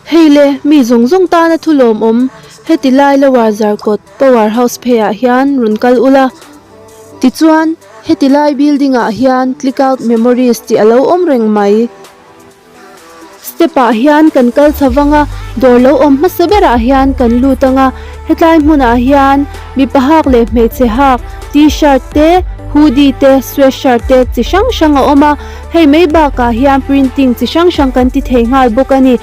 Hei le, mi zawng zawng tana thu lawmawm heti lai Lower Zarkawt Power House pheiah hian rawn kal ula. Tichuan, heti lai building ah hian Click Out Memories tih a lo awm reng mai. Step ah hian kan kal chho vang a, dawr lo awm hmasa berah hian kan lut ang a, hetlai hmunah hian mipa hak leh hmeichhe hak t-shirt te, hoodie te, sweatshirt te chi hrang hrang a awm a, hei mai bakah hian printing chi hrang hrang kan ti thei nghal bawk a ni.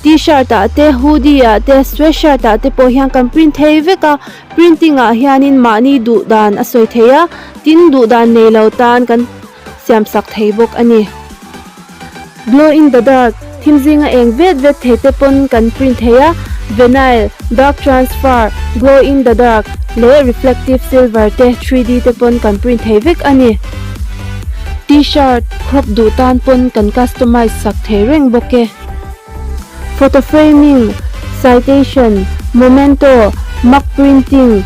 T-shirt ah te, hoodie ah te, sweatshirt ah te pawh hian kan print thei vek a, printing ah hianin mahni duh dan a sawi thei a, tin duh dan nei lo tan kan siam sak thei bawk a ni. Glow in the dark, thim zinga eng vet vet thei te pawn kan print thei a, vinyl, dark transfer, glow in the dark leh reflective silver te 3D te pawn kan print thei vek a ni. T-shirt crop duh tan pawn kan customize sak thei reng bawk e. Photo framing, citation, memento, mug printing,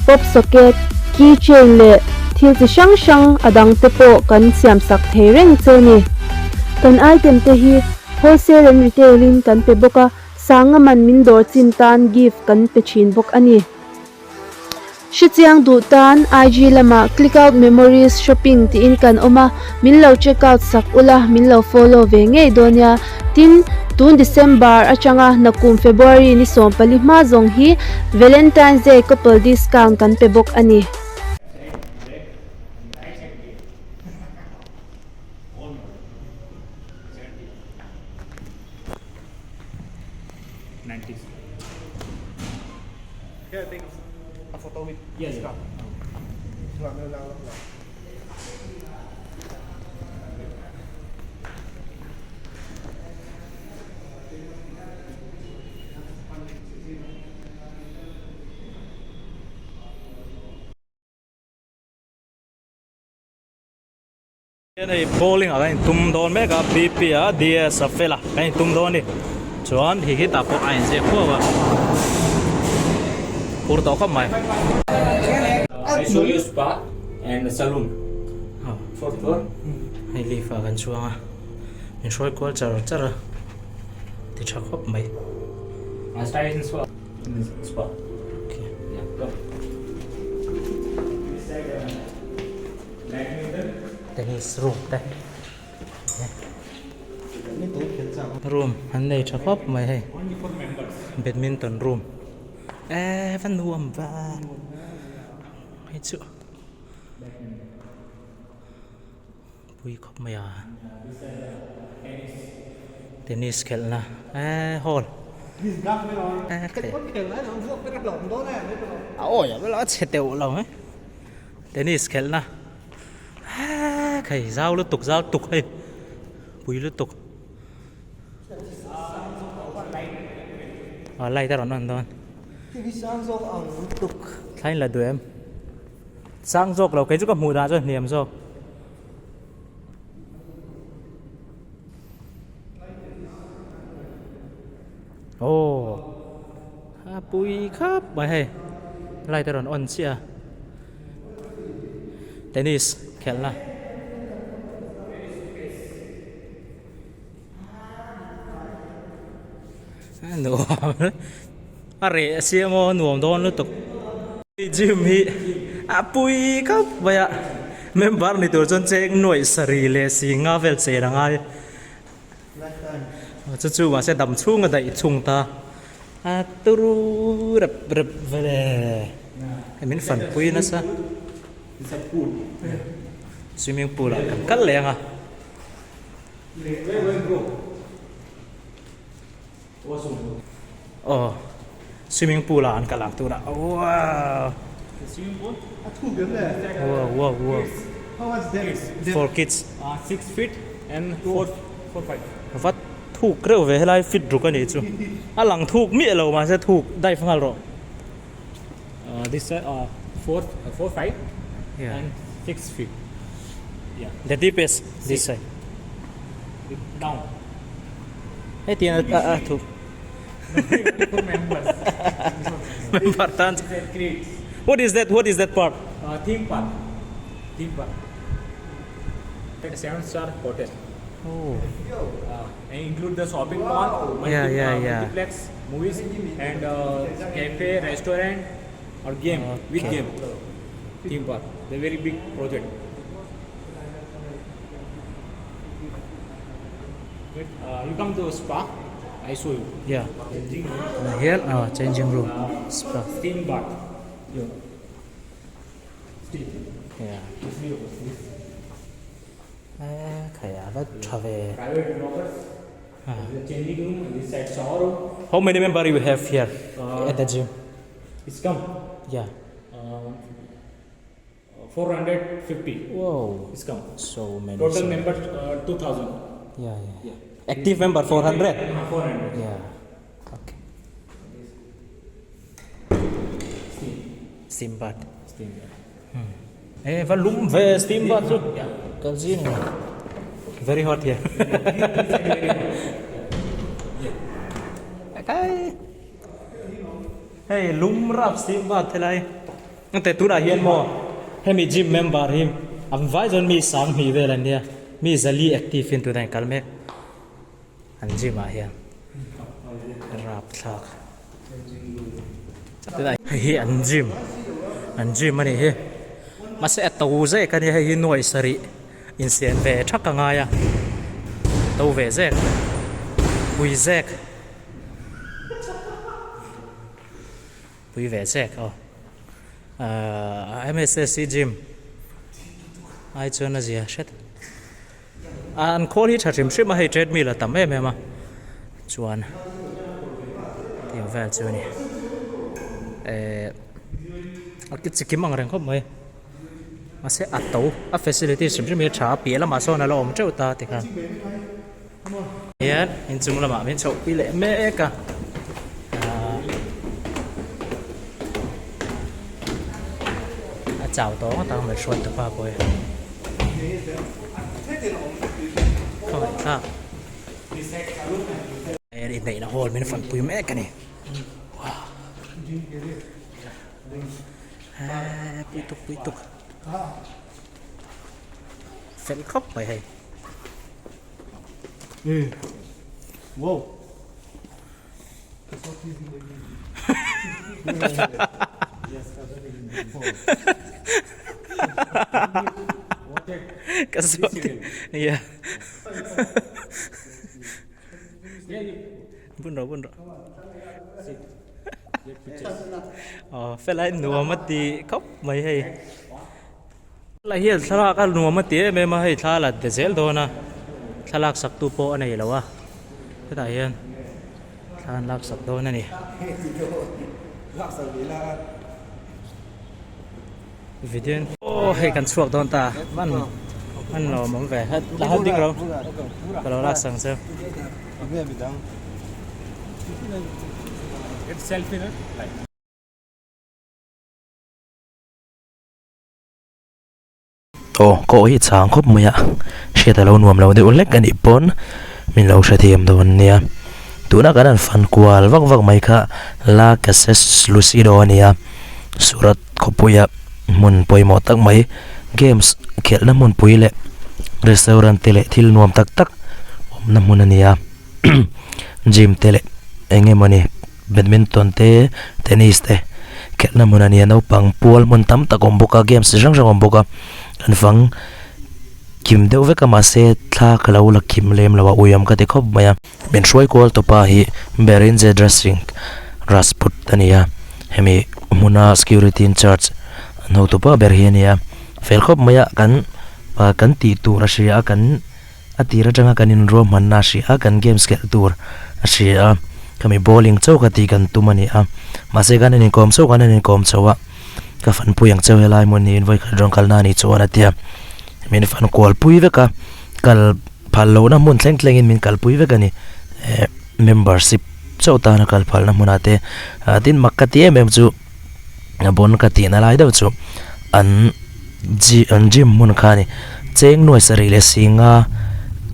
pop socket, key chain leh thil chi hrang hrang a dang te pawh kan siam sak thei reng che ni. Kan item te hi wholesale and retail in kan pe bawk a, sanga man min dawr chin tan gift kan pe thin bawk a ni. Hrechiang duh tan IG lamah Click Out Memories Shopping tiin kan awm a, min lo check out sak ula, min lo follow ve ngei dawn nia. Tin, tun December atanga nakum February ni 14 hma zawng hi Valentine's Day couple discount kan pe bawk a ni. Hian hei bowling ah kan in tum dawn mek a bp a ds a fel a kan in tum dawn a ni chuan hi khi tah pawh a inziak huau a phur tawh khawp mai. I show you spa and saloon fourth floor. Hei leaf ah kan chuang a min hruai kual char char a ti tha khawp mai. Spa. Tennis room te room an nei tha khawp mai hei badminton room eee va nuam va hei chu pui khawp mai a tennis khelh na eee hall a awi a chhe teuh lo e. Tennis khelhna eeee hei zau lutuk zau tuk hei pui lutuk ah light a rawn on dawn thlain la duh em sang zawk lo kei chu ka hmuh dan chuan hniam zawk. Aw a pui khap mai hei light a rawn on chiah a tennis khelhna a nuam a reh a siam aw a nuam dawn lutuk gym hi a pui khap mai a member ni tur chuan cheng nuaih sarih leh singa vel chen a ngai. Chu chu mahse dam chhung a daih chhung ta a turu rep rep vel e hei min fan pui nasa swimming pool ah kan kal leh ang a. Aw swimming pool ah an kal ang tunah wow wow wow wow for kids vat thuk reuh ve helai fit ruk a nih chu a lang thuk miah lo mahse thuk dive nghal rawh the deepest this side. Hetiang a a thu member tan what is that what is that park theme park theme park seven star hotel. Oh. And include the shopping mall, multi, Yeah, yeah, yeah. multiplex, movies, and cafe, restaurant, or game with Okay. game. Theme park. The very big project. Wait, you come to spa. I show you. Yeah. Here, oh, changing room. Spa. Steam bath. Yeah. Steam. Yeah. Eh, khaya va tha ve. Private lockers. The changing room. This side shower room. How many member you have here at the gym? It's come. Yeah. 450. Wow. It's come. So many. Total so- members 2000. Yeah, yeah. Active member 400. 400. Yeah. Okay. Steam bath. Steam. Eh, va lum ve steam bath chu. Kal zin. Very hot here. Cái Hey, lum rap steam bath thelai. Te tunah hian maw hemi gym member hi an vai chuan mi sang hnih vel an nia mi zali active in tunah in kal mek an gym ah hian rap thlak tunah hei hi an gym an gym a nih hi mahse a to zek a nia hei hi nuai sarih insiam ve thak a ngai a to ve zek pui zek pui ve zek aw. Ahh MSSC gym ai chuan a zia hret a an khawl hi tha hrim hrim a hei treadmill a tam em em a chuan tiang vel chu a ni ehh a ki chi kim ang reng khawp mai mahse a to a facilities hrim hrim hi a tha a piah lamah sawn a la awm teuh ta tikhan hian inchung lamah min chhoh pui leh mek a ahh a chau tawng a tang mai hruai tupa pawh hi khawngaih thlak inneihna hall min fan pui mek a ni wow eee pui tuk pui tuk fel khawp mai hei. Wow. Ka zawt yeah bun rawh bun rawh aw felai nuam a ti khawp mai hei. La hian thlalak a nuam a ti em em a hei thla la de zel dawn a thlalak sak tu pawh a nei lo a hetah hian thla an lak sak dawn a ni video aw hei kan chhuak dawn ta hman hman lo awm ve la han ding ro ka lo lak sak ang che. Aw ka aw hi chang khawp mai a hriat a lo nuam lo deuh hlek a nih pawn min lo hrethiam dawn nia tuna kan han fan kual vak vak mai kha La Cases Lucido a ni a Surat khawpuia hmun pawimawh tak mai games khelhna hmunpui leh restaurant te leh thil nuam tak tak awmna hmun a ni a gym te leh eng emawni. Badminton te tennis te khelhna hmun a ni a naupang pual hmun tam tak a awm bawk a games chi hrang hrang a awm bawk a an fang kim deuh vek a mahse thla ka lo la kim lem lo a uiam ka ti khawp mai a min hruai kual tawpa hi Berinje dressing Rajput a ni a hemi hmuna security in charge an hotu pa ber hi a ni a fel khawp mai a kan kan tih tur a hria a kan. A tir atanga kan inruahmanna a hria a, kan games khelh tur a hria a, khami bowling chauh kha tih kan tum a ni a, mahse kan inkawm chauh kan inkawm chho a, ka fanpui ang chauh helai hmun hi vawikhat rawn kalna a nih chuan a ti a, min fan kual pui vek a, kal phal lohna hmun thleng thlengin min kalpui vek a ni, eh membership chauh tana kal phalna hmunah te, tin mak ka ti em em chu. A bon ka tihna lai deuh chu an gym an gym hmun kha a ni cheng nuai sarih leh singa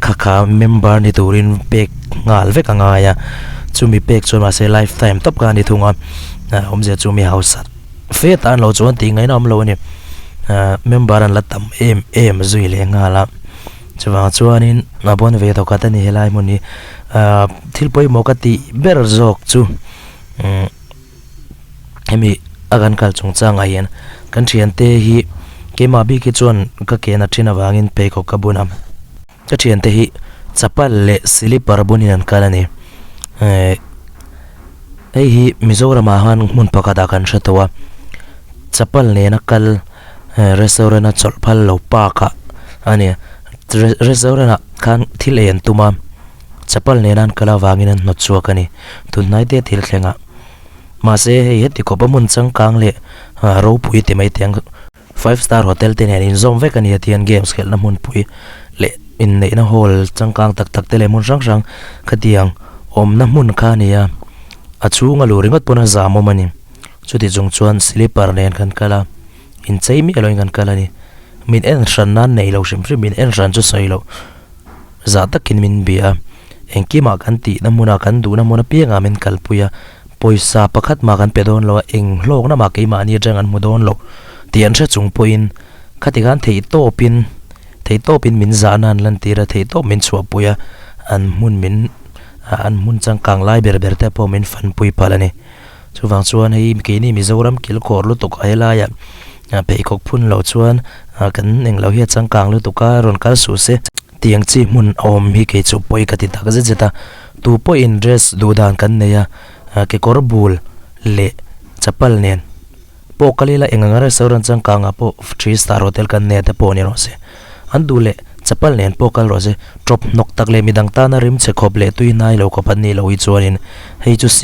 kha kha member ni turin pek nghal vek a ngai a chumi pek chuan mahse lifetime tawp kha a ni thung a awmzia chu mi hausa fe tan lo chuan tih ngaihna awm lo a ni ahh member an la tam em em zui leh nghal a. Chuvang chuanin a bawn ve tawk a ni helai hmun hi ahh thil pawimawh ka tih ber zawk chu umm hemi a kan kal chung changah hian kan thiante hi keimah bik hi chuan ka ke na thin avangin pheikhawk ka bun a ka thiante hi chapal leh silipar bunin an kal a ni ehh hei hi Mizoramah hian hmun pakhatah kan hre tawh a chapal nena kal. He restaurant a chawlh phal lo park ah a ni restaurant ah khan thil ei an tum a chapal nena an kal avangin an hnawt chhuak a ni tunhnai te thil thleng ah mahse hei heti khawp a hmun changkang leh ah ropui ti mai te ang five star hotel te nen inzawm vek a ni a tihian games khelhna hmunpui leh inneihna hall changkang tak tak te leh hmun hrang hrang khatiang awmna hmun kha a ni a a chhunga luh ringawt pawn a zam awm a ni. Chuti chung chuan slipper nen kan kal a, inchei miah loin kan kal a ni. Min en hran nan nei lo hrim hrim, min en hran chu sawi loh zah takin min bia a. Engkimah kan tihna hmunah kan duhna hmun apiangah min kalpui a, pawisa pakhat mah kan pe dawn lo a, eng hlawkna mah keimahni atang an hmu dawn lo tih an hre chung pawhin khati khan theihtawpin theihtawpin min zahna an lantir a, theihtawp min chhuahpui a, an hmun min an hmun changkang lai ber ber te pawh min fanpui palh a ni. Chuvang chuan hei keini Mizoram kilkhawr lutuk a helaiah pheikhawk phun loh chuan kan englo hi a changkang lutuk a rawn kal suh se. Tiang chi hmun a awm hi kei chu pawi ka ti tak zet zet a, tu pawhin dress duh dan kan nei a, kekawr bul leh chapal nen pawh kal ila eng anga restaurant changkangah pawh three star hotel kan nei a te pawh ni rawh se. An duh leh chapal nen pawh kal rawh se, tawp hnawk tak leh midang tana rimchhe khawp leh tui hnai lo khawp an nih loh hi chuanin hei chu sim.